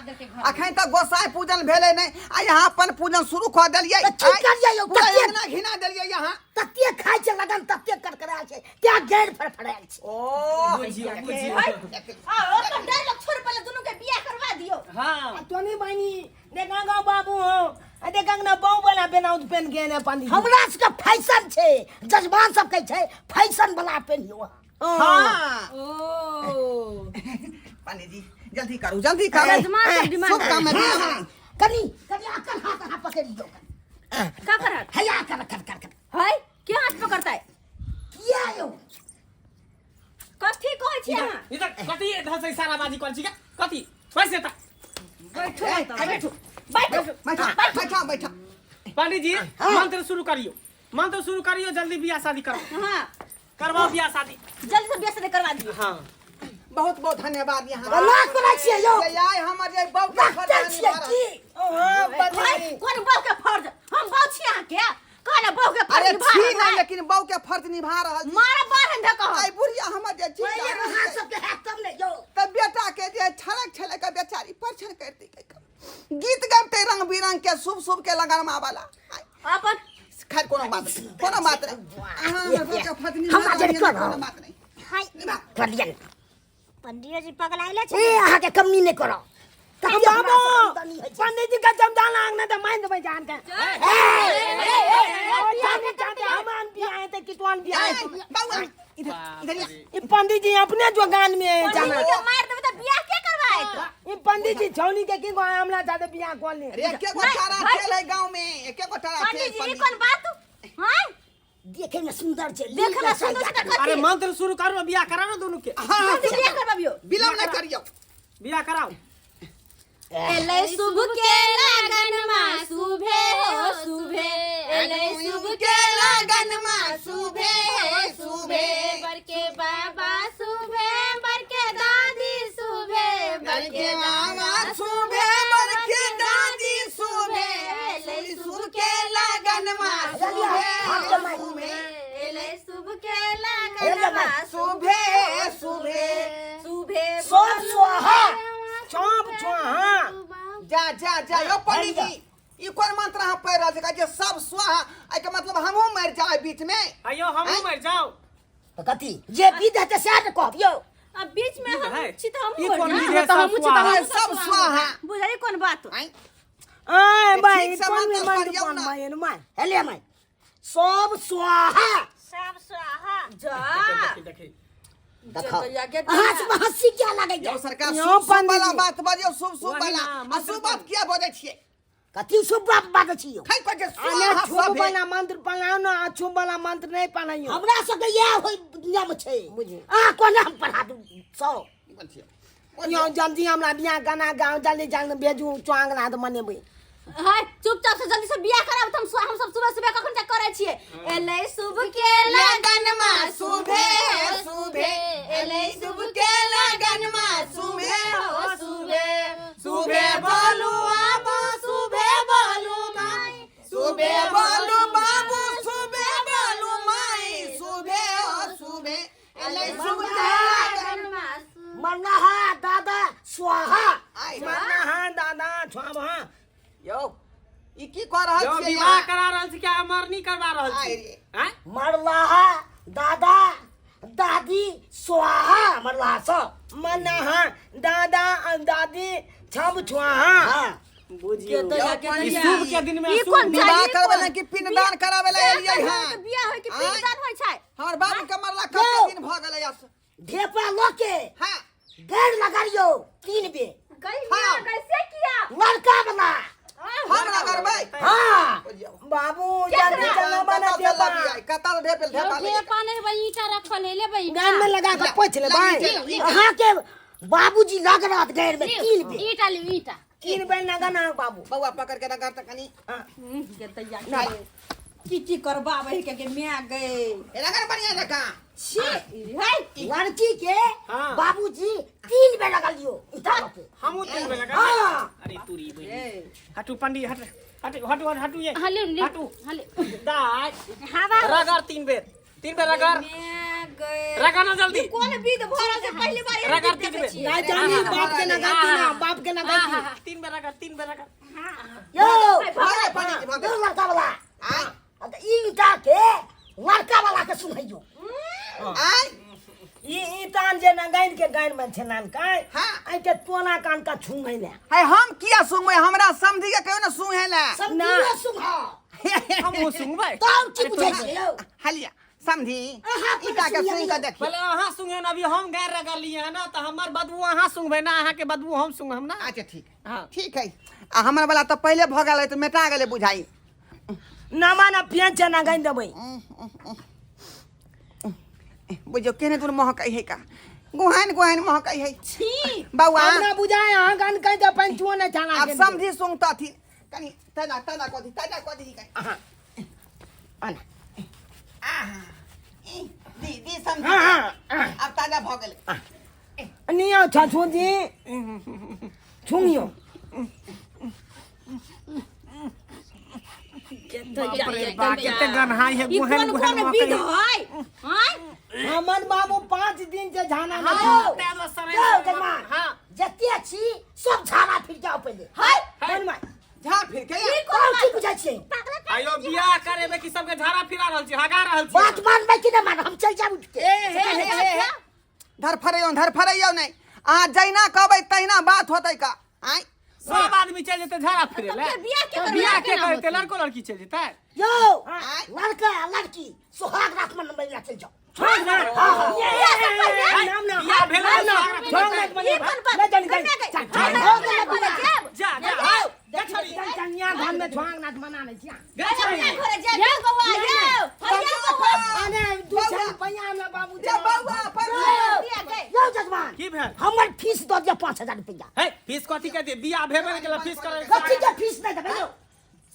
अखन तक गोसाई पूजन भेलै नहि आ यहाँ अपन पूजन शुरू कऽ देलियै तऽ की करियै यौ, पूरा कतेक? अंगना घिना देलियै यहाँ तते खाइ छै लगन तते करकरायल छै त्या गैर फड़फड़ायल छै ओ बुझियौ बुझियौ आ ओकर डायलॉग छोड़ पहले दुनू के बियाह करवा दियो हां टोनी बहिनी देखा गो बाबू हो आ देखा ना बहु वाला बेनाउज पेन के ने पंडित जी हमरा सबके फैशन छै जजमान सब कहै छै फैशन वाला पेनियो हाँ ओ पंडित जी जल्दी करू जल्दी करू यजमान सब डिमांड शुभ काम में हाँ, बियाह हाँ, कनी कनी आकर हाथ अहाँ पकड़ि लियौ का करत हैया कर कर कर कर है के हाथ पकड़ता है किया यौ कथी कहै छी अहाँ इधर कथी इधर से इशारा बाजी कर छी गे कथी बैस एता बैठो ए, त बैठो बैठो बैठो बैठो बैठो पंडित जी मंत्र शुरू करियो मंत्र शुरू करियो जल्दी बियाह शादी करो हां करवाओ बियाह शादी जल्दी से बियाह शादी करवा दियो हाँ बहुत बहुत धन्यवाद यहाँ गला करै छियै यौ जे आइ हमर जे बहू के रखते फर्ज छियै निभा की रहल भाई कोन बहू के फर्ज हम बहू छी अहाँ के कहना बहू के फर्ज अरे निभा छी रहल नहीं है। लेकिन बहू के फर्ज निभा रहल छी। मारा बारहन धऽ कह आइ बुढ़िया हमर जे छी पहिले अहाँ सबके हैत तब ने यौ तऽ बेटा के जे छलक छलक के बेचारी परछन कर दी गीत गाबते रंग बिरंग के शुभ शुभ के लगनमा वाला आइ, अपन खैर कोनो बात नहीं कोनो बात नहीं अहाँ हमर बहू के फर्ज निभा हमरा रहल जे छी, करब। कोनो बात नहीं हाय निभा करियन पंडियो जी पगलाइले छै ए अहाँके कमी नहि करब तते हमरा बाबू सबके आमदनी होइ छै। पंडित जी का जमदान आंगना त मान देबै जान के हमान बियाह हेतै कितवान बियाह ए, हेतै बउआ इधर इधर आ। ई पंडित जी अपने जो गान में है जाना पंडित जी के मार देबै तऽ बियाह के करवाएत ई पंडित जी छौनी के की गो हमला ज्यादा बियाह कोन ले अरे एके गो नहीं, तारा भाई। खेल है गांव में एके गो तारा खेल पंडित जी ई कोन बात हां देखे में सुंदर छै देखे में सुंदर छै तऽ अरे कथी मंत्र शुरू करो बियाह कराओ दोनों के हाँ हाँ जल्दी बियाह करवाबियो विलम्ब नहीं करियो बियाह कराओ एलै शुभ के लगन मा शुभे हो शुभे एलै शुभ के लगन मा सुभे हो सुभे बर के बाबा शुभे बर के दादी शुभे बर बरके के मामा सुभे बरके दादी सुभे सुर के लगन मा सुभे हो सुभे एलै शुभ के लगन मा सुभे सुभे शुभे सब स्वाहा चौप छुआ जा जा जा यो पंडित जी ई कोन मंत्र अहाँ पढ़ि रहल छी कहै छै सब स्वाहा एहिके मतलब हमहूँ मरि जाए बीच में अयो हमहूँ मर जाओ तऽ कथी जे विध हेतै सएह ने कहब यौ अब बीच में हम है। छी तऽ ई हमहूँ कोन मरि विध जाएब। है तऽ सब हमहूँ छी तऽ स्वाहा? अरे सब स्वाहा बुझाई कोन बात आँय आय भाई ठीक से कोन में मंत्र मन पढ़ियौ कोन ना। माय माय हेले माय सब स्वाहा सब स्वाहा जा देखी देखी देखो जतैया के अहाँ सब हँसी किया लागै यौ सरकार यौ शुभ शुभ पंडित वाला जी। बात बजियौ शुभ शुभ वही वाला ना, आ मंत्र शुभ बात किया बजै छियै कथी शुभ बात बाजै छी यौ? खाइ पर जे आने स्वाहा छुब सभे। वाला मंत्र पढ़ाओ ना, आ छुब वाला मंत्र नहीं पढ़ाइयो। हमरा सबके इएह होइ नियम छै। बुझियौ। अहाँ कोना हम पढ़ा दू सौ? यो जल्दी हमरा बियाह गाना गाँव जल्दी जल्दी भेजू, चुआंगना तऽ मनेबै। हाय, चुपचाप से जल्दी से बियाह कराब त हम सब सुबह सुबह कखन से करै छियै। एलै शुभ के लगनमा सुभे सुभे, एलै शुभ के लगनमा सुभे हो सुभे, सुभे बोलू आबो, सुभे बोलू माई, सुभे बोलू बाबू, सुभे बोलू माई, सुभे हो सुभे, एलै शुभ के लगनमा। मरना दादा स्वाहा। आइ मरना हाँ दादा छुआब हाँ। यौ, ई की कऽ रहल यौ छियै? विवाह अहाँ? करा रहल छी कि अहाँ मरनी करवा रहल आइ छी? रे। आँय? मरलाहा दादा दादी स्वाहा, मरलाहा सब। मरना हाँ दादा आ दादी छब छुआ हाँ। हाँ। बुझियौ। ई शुभ के दिन में ई शुभ कोन विवाह चाही? करबै ला कि पिंडदान कराबै ला एलियै हँ? बियाह होय कि आँय? पिंडदान होय छै? हमर बाबू के मरला कते दिन भऽ गेलै? ढेपा लऽ के हाँ गैर लगाड़ियौ 3 बेर। गई हाँ। कैसे किया? लड़का वाला। हम रगड़बै? हाँ। बाबू जल्दी चलो बना ढेपा। कतऽ ढेपल ढेपा ले? ढेपा नहीं बा, ईटा रखल है, लेबै ईटा? गान में लगा के पोछ लेबै। अहाँ के बाबूजी लग रहत गैर में 3 बेर। ईटा लिउ, ईटा। 3 बेर लगाना बाबू। बौआ पकड़ के रगड़ तऽ कनी। के की की करबाबै के के my गए। रगड़ बढ़िया जकाँ। छी है। लड़की के हाँ। बाबूजी 3 बेर लगलियो ईटा लऽ के। हमहूँ 3 बेर लगा। हाँ। अरे तुरी बहिन, हटू पंडी, हट हट हटू हटू ये। हाँ लिउ लिउ। हटू। हाँ लिउ। दाय हवा। रगड़ 3 बेर, 3 बेर रगड़। My गए। रगड़ ना जल्दी। कोन विध भरल से पहली बार एहन रगड़ विध 3 देखै बेर। छियै। नहीं जानी बाप के लगाती ना, बाप के लगाती। 3 बेर रगड़, 3 बेर रगड़। यौ भऽ गेलै पंडीजी, भऽ गेलै। यौ लड़का वाला। आइ आ तऽ ई ईटा के लड़का वाला के सुनैयौ। आइ ई ईटान जे नगाइन के गाइन में छै नानका। हाँ। आई के तोना कान का छुंगै ले। है हम किया सुनबै? हमरा समझी के कहियो ने सुहे ला। समझियो सुनह। हमहूँ सुनबै। तब की बुझै छै यौ? हलिया समझी अहाँ अपन ईटा के सुनिया सुनि कऽ देखियौ। पहले अहाँ सुंघे ना, अभी हम गैर रगड़ लिए है ना, तो हमर बदबू अहाँ सुंघबै ना, अहाँ के बदबू हम सुंघम ना। अच्छा ठीक। हाँ। ठीक है। आ हमर वाला तऽ पहिले भऽ गेल है तऽ मेटा गेलै बुझाई। ना माना पियान छै नगाइन देबै। बुझियौ केने दूर महकै है का, गुहाइन गुहाइन महकै है। छी बौआ हमरा बुझाय अहाँ गान कहि दे पंचुओ नहि छाना। आब समझी सुंघतथिन कनी तना तना कऽ दी, तना कऽ दी कनी। आहा, ई, दी दी समझी। आब ताजा भऽ गेलै। नियो छछू जी छुंगियो। बाप रे बा, कते गन्हाई है। ई गुहन कोन गुहन कोन महकै विध है। है? आँय? हमर बाबू 5 दिन से झाना में यौ, तें दुआरे सराय यौ जजमान, हाँ। जते छी सब झाड़ा फिर जाओ पहिले। हाय बनमाय। झाड़ फिर के ई तब कोन की बात? बुझै छियै? पागल। आयो बियाह करेबे कि सबके झाड़ा फिरा रहल छी, हगा रहल छी? बात मानबै कि नहि मानब? हम चलि जाब उठि के। ए हे हे हे हे, धरफड़ैयौ धरफड़ैयौ नहि, अहाँ जहिना कहबै तहिना बात होतै का। आँय सब आदमी चलि जेतै झाड़ा फिरे तब ले। फेर बियाह के करबै? बियाह के केना करतै? होतै? लड़को लड़की चलि जेतै। यौ आँय? लड़का आ लड़की सुहाग रात मनबै ला चलि जाओ। बियाह से पहिले? नाम ना बियाह भेलै नाम ना सुहाग रात छुआंग मनेबै। ई कोन बात? ले जानी कन्या जानी गई। चल, हम चल, अपना घरे जायब। जा जा यौ, जा छोड़ी। चल चल यहाँ घर में छुआंग नाच मना नहीं छिया। गे अपना छोड़ी। घरे जायब। यौ बौआ, यौ। हे यौ बौआ। अरे 2 रुपया हमरा बाबू जे बौआ पर दिया गई। यौ जजमान, की भेल? हमर फीस दऽ दिअ 5000 रुपया। हे, फीस कथी के दे? बियाह भेबे नहि केलै, फीस करे? कथी के फीस नहि देबै यौ?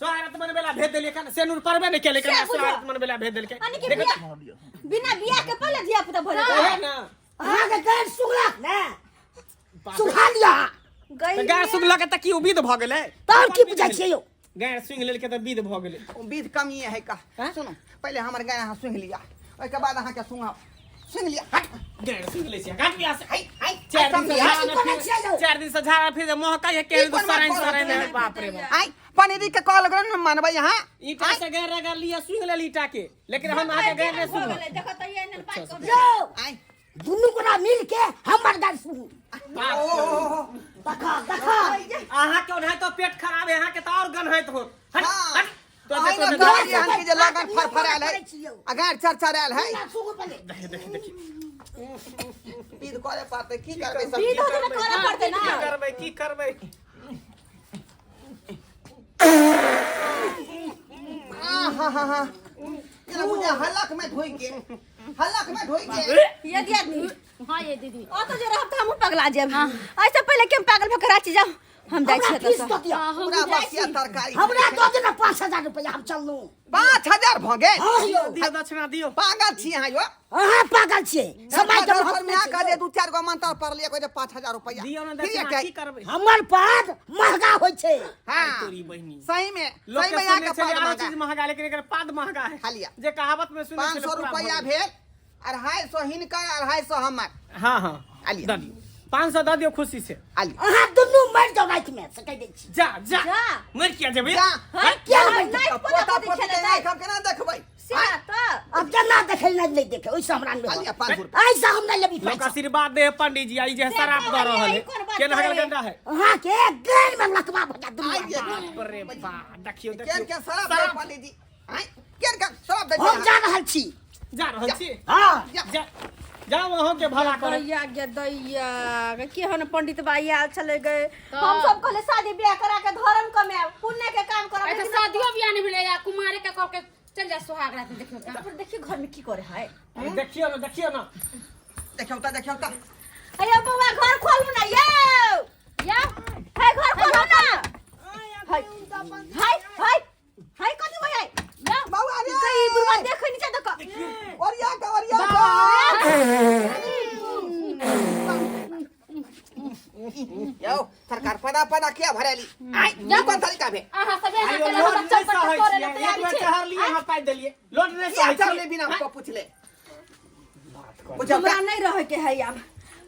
सोहारत मनबे ला भेज देलियै कन सेनुर परबे नहि केलै कन से बुझो। सोहारत मनबे ला भेज देलकै। यानी कि देखो बियाह बिना बियाह के पहिले धिया पुता भऽ जेतै। ओहे ना। अहाँके गैर सुगलक ने सुघा लिअ। गई तऽ गाय सुंघलक तऽ की ओ विध भऽ गेलै? तब की बुझै छियै यौ? गाय सुंघ लेलकै तऽ विध भऽ गेलै? ओ विध कमिए है का। सुनू, पहिले हमर गाय अहाँ सुनि लिअ, ओहिके बाद अहाँके सुनब। सुनि लिअ, हट। गाय सुंघ लै छियै, घाट बियाह से। हाय हाय। 4 दिन से समझी? झाड़ा की करै छियै यौ? 4 दिन से झाड़ा फिर महकै है केहन ई कोन सराइन बात सराइन करत है, बाप रे बाप। आइ पनीरी के कॉल करो ने, मानबै अहाँ? ईटा से गैर रगड़ लिअ, सुंघ लेल ईटा के, लेकिन हम अहाँके गैर नहि भऽ सुनब। गेलै। देखो तऽ एहन बात करू। यौ आइ दुनू गोरा मिल के हमर गाय सुनू। ओ देखा देखा। अहाँके ओनाहितो पेट खराब है, अहाँके तऽ आओर गन्हैत होत। हट हाँ। हट तो अहि ने देखो कहलियै हन कि जे लगन फरफरायल है आ गाड़ चरचरायल है। सुगू पहिले। विध करे पड़तै, की करबै सब? विध होतै तऽ करऽ पड़तै ना। की करबै, की करबै? हा हा हा ये मुझे हलक में ढोई के, हलक में ढोई के। यदि आदमी हाँ ये दीदी ओ तो जे रहब त हमहूँ पगला जायब। ऐसे पहिले के हम पागल भऽ के रांची जाउ। हम जाइ हमरा छियै फीस एतऽसँ। दऽ दिअ। पूरा बसिया तरकारी। हमरा दऽ दिअ ने 5000 रुपया, हम चललहुँ। 5000 भऽ गेल? हँ यौ। दियौ दक्षिणा दियौ। पागल छी अहाँ यौ। अहाँ पागल छियै, समय के घर महत्व पर में नहि छै आके जे यौ। दू चारि गो मंत्र पढ़ लिअ, कहै छै 5000 रुपया। दियौ ने फिर दक्षिणा, एकटा की करबै? हमर पाद महगा होइ छै। हाँ। तोरी बहिनी। सही में, लोक सही के में सुनै अहाँके छलै पाद आरो महगा। चीज महगा, लेकिन एकर पाद महगा है। खा लिअ। जे कहावत में सुनै पाँच छलै सौ पूरा रुपया भऽ गेल। भेल, 250 हिनकर, 250 हमर। हाँ हाँ। आलिया। दऽ दियौ 500 दऽ दियौ खुशी से। आलिया। अहाँ दुनू मरि जाउ राति में, से कहि दै छी। जा जा। जा। मरि किया जेबै? जा। हाँ, किया हाँ, मरि नहि, जेबै? पोता पोता पोती पोती के खेलेतै। आँखि हम केना देखबै? से तऽ। अब जेना देखै नहि नहि देखै, ओहिसँ हमरा नहि आलिया, होत। 500 रुपया। ऐसा हम नहि लेबी लोक पैसा। आशीर्वाद दे है पंडित जी, आई जे से शराब दऽ कहलियै, रहल है। ई कोन बात केना कहै? गंडा है? अहाँके गैर में लकवा भऽ जायत दुनू आइए। आदमी। बाप रे बा, देखियौ केन देखियौ। के शराब दे पंडित जी? आँय, केन के शराब दे? हम जा रहल छी। जा रहल छी? हाँ। जा। जा जाओ, अहों के भला करे। दैया गे दैया गे, केहन पंडित बाई आयल छलै गे। हम सब कहले शादी ब्याह करा के धर्म कमायब, पुण्य के काम करब। ऐसे लेकिन शादियो बियाह नहीं भेलै या कुमारे के कह के चल जा सुहाग रात में देखियो त। पर देखियो घर में की करे है। अरे देखियो ना, देखियो ना। देखियौ त, देखियौ त। अयो बौआ, घर खोलू ना यौ। या हे, घर खोलू ना। हाय हाय हाय हाय, कथी होय है? या बौआ रे। गई बुढ़वा देखै नीचा देख। ओरिया के, ओरिया के। यौ सरकार, पदा पदा किया भरेली? आइ ई कोन तरीका भेल? अहाँ सब एना आइयो केला लोड हमरा नहि चप्पल सहै तोड़ै लए छियै। तैयार एक बेर छी। चढ़लियै, अहाँ पाइ देलियै, लोड नहि किया सहै चढ़ले छियै। बिना हमको पूछले? बुझल हमरा नहीं रहे के है, आब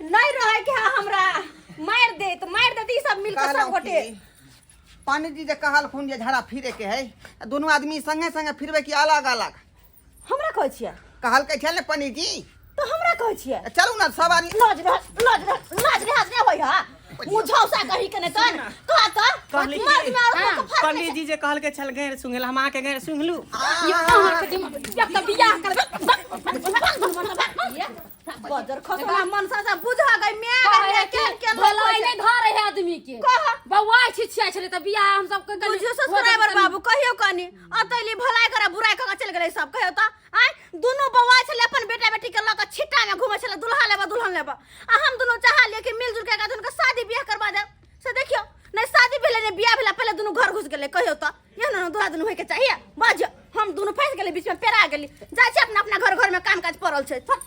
नहीं रहे के है हमरा। मार देत, मार देत ई सब मिलके सब कहलहुँ गोटे। कि पंडित जी जे कहलखुन जे झड़ा फिरे के है, दुनू आदमी संगे संगे फिरबै कि अलग अलग? हमरा कहै छियै? कहलकै छल ने पंडित जी। तऽ हमरा कहै छियै? चलू ने सब आदमी। लाज रह, लाज रह, लाज रह ने होय हा मुझौसा कही के ने तन कह त कहली कि- मर्द में और हाँ, को फर्क पंडित जी जे कहलकै छल गैर सुंघल, हम अहाँके गैर सुंघलू? ये अहाँ के दिमाग एक तऽ बियाह करबै। बजर खसला मनसा से बुझ गई मैं गई केन केन। भलाई नहीं धरे है आदमी के। कह। बौआ छिछिया छलै तऽ बियाह हम सब के बुझियो ससुराबर बाबू, कहियो कनी अतैली भलाई करा बुराई कऽ के चलि गेलै सब। कहियो तऽ आँय, दुनू बौआ छलै अपन बेटा बेटी के लऽ कऽ छिट्टा में घुमै छलै, दुल्हा लेबऽ दुल्हन लेबऽ, आ हम दुनू चाहलियै कि मिलजुल के एकरा दुनू के शादी बियाह करवा देब। से देखियो, नहि शादी भेलै नहि बियाह भेलै, पहिले दुनू घर घुस गेलै। कहियो तऽ एहन एहन दुल्हा दुनू होइके चाहिए? बाज, हम दुनू फँसि गेलै बीचमे, पेरा गेली। जाइ छी अपना अपना घर, घर में काम काज पड़ल छै। थक।